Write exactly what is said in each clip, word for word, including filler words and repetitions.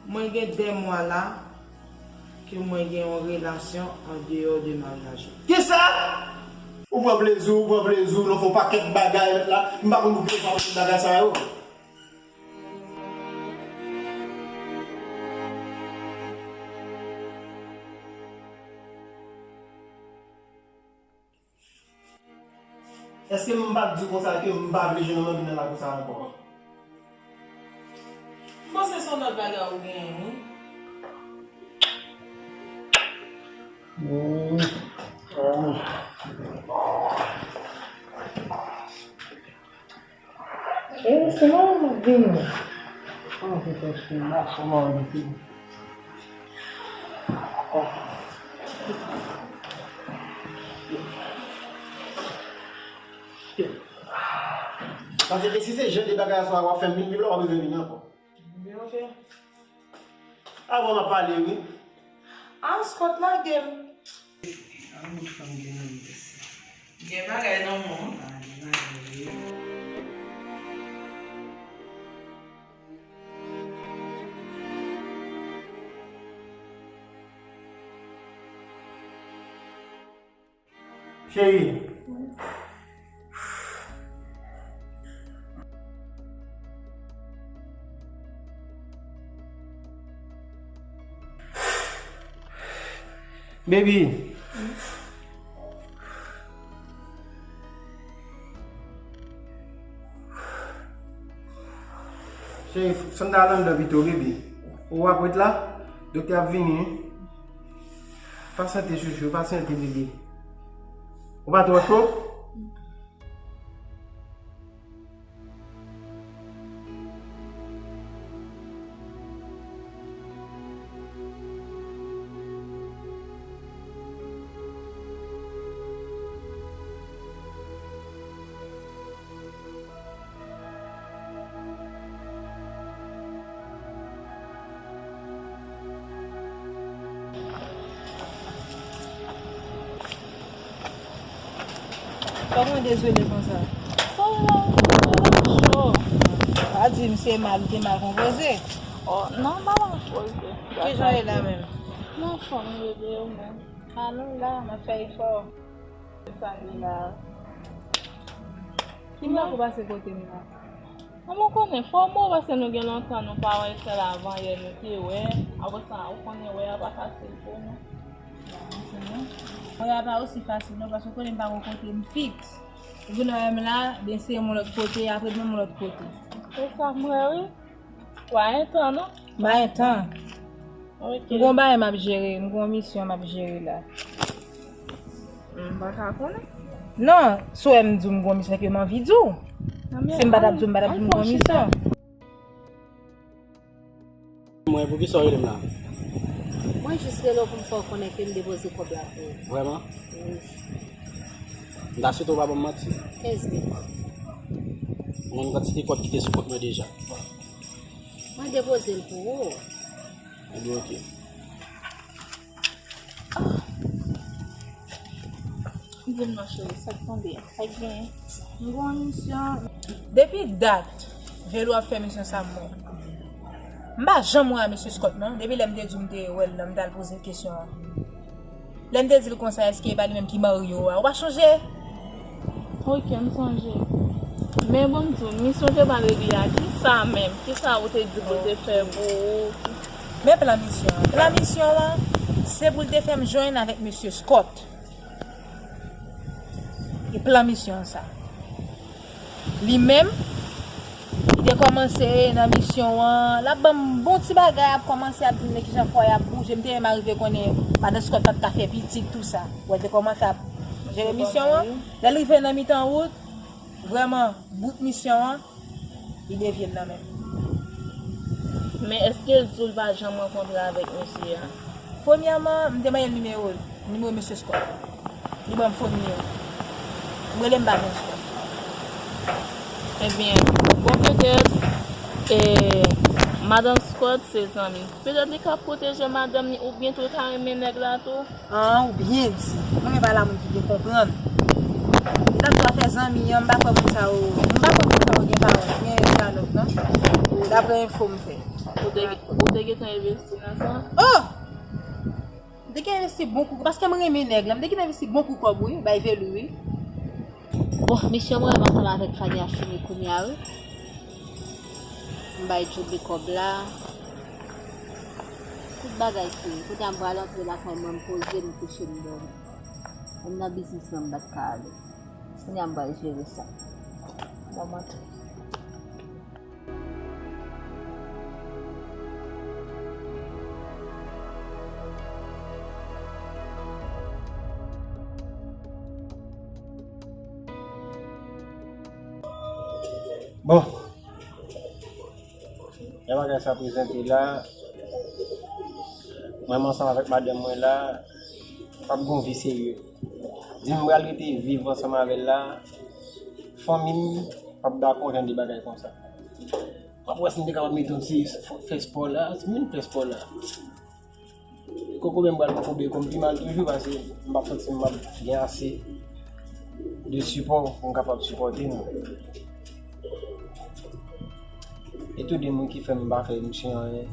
Mwen gen de mwa la ke mwen gen yon relasyon an deyò de maryaj ou. Kisa? Ou pran plezi w, ou pran plezi w, nou fè yon pakèt bagay la. M pa konn pou ki w fè yon pakèt bagay sa yo. Èske m pa t di w konsa ke m pa vle jwenn yon nonm vin nan lakou sa a ankò? M panse se yon lòt bagay ou genyen, wi. E, se mwen menm k ap vini. An, se tèt mwen, mache mwen depi. Paske si se jan de bagay sa w ap fè m vin viv la, w pa bezwen vini ankò. Ebyen, oke. Avan m ap pale, wi. Ah, Scott lage m. An bout fanm gen nan mesye. Gen bagay nan mwen. Ah, gen bagay, wi. Cheri. Baby. Cheri, fò n ta al anndan pito, baby. Ou ap ret la? Doktè ap vini, wi. Pasyante, chouchou, pasyante, bebe. Ou pa twò cho? Kòman w dezole konsa? Sa w la, sa w la cho. Pa di m se mal, te mal konpoze. Oh, non, m pa mal konpoze. Kijan w ye la menm? M anfòm, bebe, ou menm? A, nou la, m ap fè efò. Sa li la. Ki mwa ou pase kote m la? Mwen, mwen konnen fò mwen, paske nou gen lontan nou pa wè, sèl avanyè nou te wè. Apre sa, ou konnen wè a pa fasil pou nou. Wè a pa osi fasil non, paske ou konnen m pa gen kote m fiks. Ou vin wè m la, ben se yon lòt kote, apre demen yon lòt kote. Se sa m wè wi. Ou pa gen tan non. M pa gen tan. Ok. M gon bagay m ap jere, m gon misyon m ap jere la. M pa ka konnen. Non, si w wè m di w m gon misyon, se ke m anvi di w. Si m pa t ap di w, m pa t ap di w m gon misyon. Mwen, poukisa w rele m la? Mwen jis rele w pou m fè w konnen ke m depoze kòb la pou ou. Vrèman? Wi. M ta swete w pa ban m manti. Kenz mil. Ou konn kantite kòb ki te sou kont mwen deja? Mwen depoze l pou ou. Ebyen, oke. Di m non, cheri, sa k tonbe a? Sa k genyen? M gen yon misyon. Depi dat, Velo ap fè misyon sa pou mwen. M pa janm wè a mesye Scott, non. Depi lè m te di w m te wè l nan, m t al poze l kesyon an. Lè m te di l konsa, èske e pa li menm ki marye w a? Ou pa chonje? Ok, m sonje. Men bon, m di w, misyon te pale de li a, kisa menm? Kisa ou te di pou l te fè pou ou? Men plan misyon an. Plan misyon an, se pou l te fè m jwenn avèk mesye Scott. E plan misyon an sa. Li menm, li te kòmanse nan misyon an, l ap ban m bon ti bagay, ap kòmanse ap di m men kijan fwa y ap bouje. M te menm arive konnen madan Scott pa t ka fè pitit, tou sa. Wè, l te kòmanse ap jere misyon an. Lè l rive nan mitan wout, vrèman, bout misyon an, li devye l nan men m. Men èske l di w l pa janm rankontre avèk mesye a? Premyèman, m te mande l nimewo l, nimewo mesye Scott. Li ban m fo nimewo. M rele m pa jwenn Scott. Ebyen, bon, petèt, e, madan Scott se zanmi. Petèt li ka pwoteje madanm li, oubyen tou l ka renmen nèg la tou. An, ou byen di. Mwen menm pa la moun ki te konprann. Li t ap dwa fè zanmi an, m pa kwè moun sa yo, m pa kwè moun sa yo gen pawòl, gen dyalòg non. Daprè enfo m fè. Ou te, ou te gentan envesti nan sa? Oh! M te gen envesti bon kou, paske m renmen nèg la. M te gen envesti bon kou kòb, wi, bay Velu, wi. Bon, misye mwen ansanm avèk Fania fini kounye a, wi. M bay Djobe kòb la. Tout bagay fini. Kounye a m pral antre lakay mwen, m poze, m kouche, m dòmi. Menm nan biznis mwen, m pa t ka ale. Kounye a m pral jere sa. Ban m antre. Bon, jan bagay sa prezante la, mwen menm ansanm avèk madanm mwen la, p ap gen yon vi serye. Di m pral rete viv ansanm avè l la, fanmi m p ap dakò jan de bagay konsa. M ap wè si m te kapab mete yon ti fè spò la, si m vin fè spò la. Kokobe m pral kokobe kò m pi mal toujou, paske m p ap santi m ap gen ase de sipò pou m kapab sipòte nou. E tou de moun ki fè m pa fè misye anyen,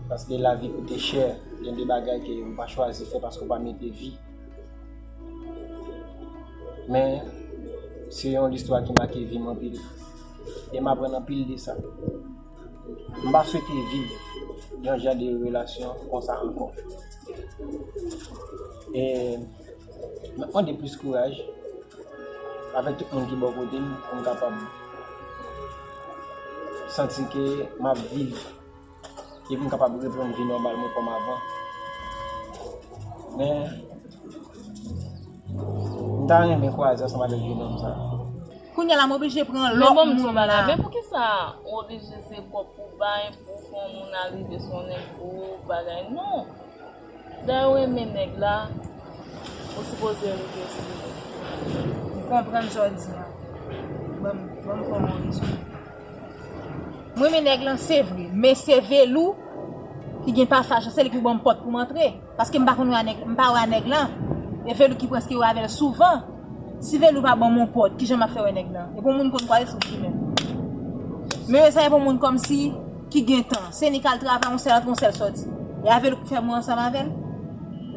paske lavi koute chè, gen de bagay ke ou pa chwazi fè paske ou pa mete vi. Men, se yon listwa ki make vi m anpil. E m aprann anpil de sa. M pa swete viv yon jan de relasyon konsa ankò. E m ap mande plis kouraj avèk tout moun ki bò kote m pou m kapab santi ke m ap viv e pou m kapab reprann vi nòmal mwen kòm avan. Men, m ta renmen kwaze ansanm avèk jenòm sa. Kounye a la, m oblije pran lòt moun la. Men poukisa ou oblije se kòb pou bay, pou fè yon moun al rive sou yon nèg pou bagay? Non. Dayè ou renmen nèg la, ou sipoze rive sou li. M konprann sa w di a. Ban m, ban m fè w yon rezon. M renmen nèg lan, se vre, men se Velou ki gen pasaj lan, se li ki pou ban m pòt pou m antre. Paske m pa konn wè a nèg, m pa wè a nèg lan. E Velou ki prèske wè avè l souvan. Si Velou pa ban m yon pòt, kijan m ap fè wè nèg lan? E pou moun konn kwa l sou ki menm. Men sa e pou moun kòmsi ki gen tan. Se ni k al travay, yon sèl antre, yon sèl sòti. E a Velou k fè mwen ansanm avè l.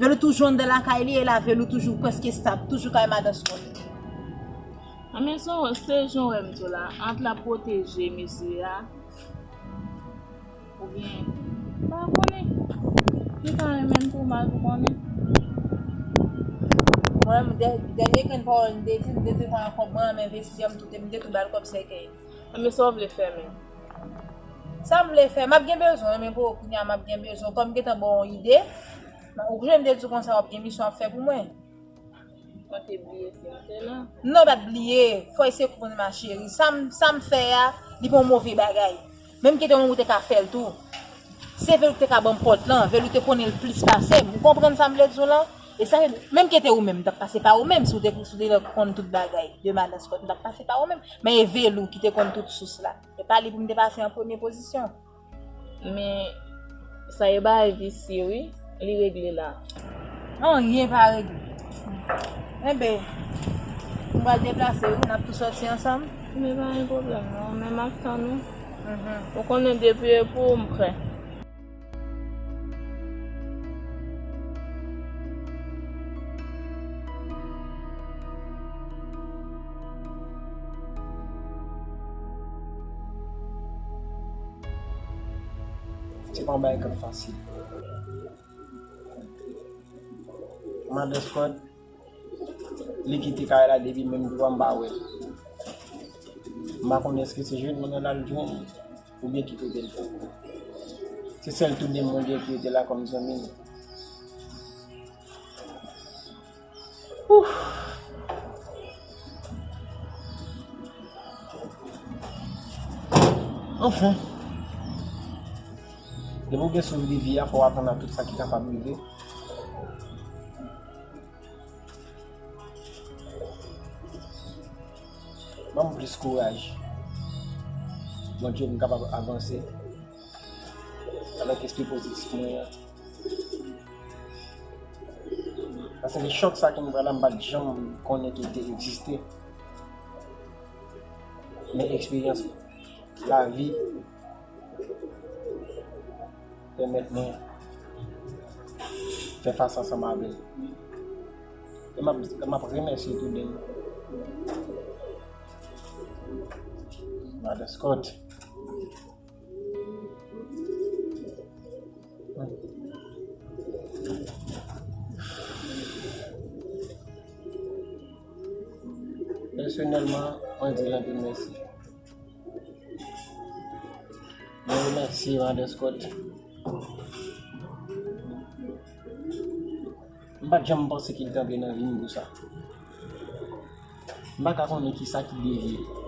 Velou toujou anndan lakay li, e la Velou toujou prèske stab, toujou kay madan Scott. Anben, se, se jan w wè m di w la, ant l ap pwoteje mesye a, oubyen, m pa konnen. Li ka renmen m pou mal pou konnen. Mwen, dè-, dènye grenn pawòl m te di, m te di pran kòb mwen, m envesti, m tout, m te tou ba l kòb sèkèy. Anben, sa w vle fè menm? Sa m vle fè, m ap gen bezwen, men pou kounye a m ap gen bezwen. Kòm m gentan ba w yon ide, ou konnen m te di w konsa w ap gen misyon w ap fè pou mwen. Mwen te bliye si m te la. Non, pa t bliye. Fò eseye konprann ma cheri. Sa m, sa m fè a, li pa yon move bagay. Menm ki te yon moun ou te ka fè l tou. Se Velou ki te ka ban m pòt lan, Velou te konnen l plis pase m. Ou konprann sa m vle di w lan? E sa, menm ki te ou menm, m t ap pase pa ou menm, si w te, si w te konn tout bagay de madan Scott, m t ap pase pa ou menm. Men e Velou ki te konn tout sous la. E pa li pou m te pase an premye pozisyon. Men sa e bagay visye wi, li regle la. Anyen pa regle. Enben, m pral deplase wi, n ap tou sòti ansanm. Men pa gen pwoblèm non, men m ap tann ou. Mhm. Ou konnen depi e pou ou m prè. Se pa yon bagay k ap fasil. Madan Scott, li kite kay la depi menm dwa m pa wè l. M pa konnen èske se jwenn mwen nan l al jwenn oubyen ki kote l fè. Se sèl tounen mwen gen ki rete la kòm zanmi m. Ouf. Anfen. Depi w gen souf de vi a, fò w atann a tout sa ki kapab rive. Ban m plis kouraj. Bondye, m kapab avanse avèk espri pozitif mwen an. Paske chòk sa ki m pran la, m pa t janm konnen ke l te egziste. Men eksperyans lavi, pèmèt mwen fè fas ansanm avè l. E m ap, m ap remèsye tou de Madan Scott. Pèsonèlman, mwen di l anpil mèsi. Mwen remèsye Madan Scott. M pa t janm panse ke l t antre nan vi m konsa. M pa ka konnen kisa ki devye.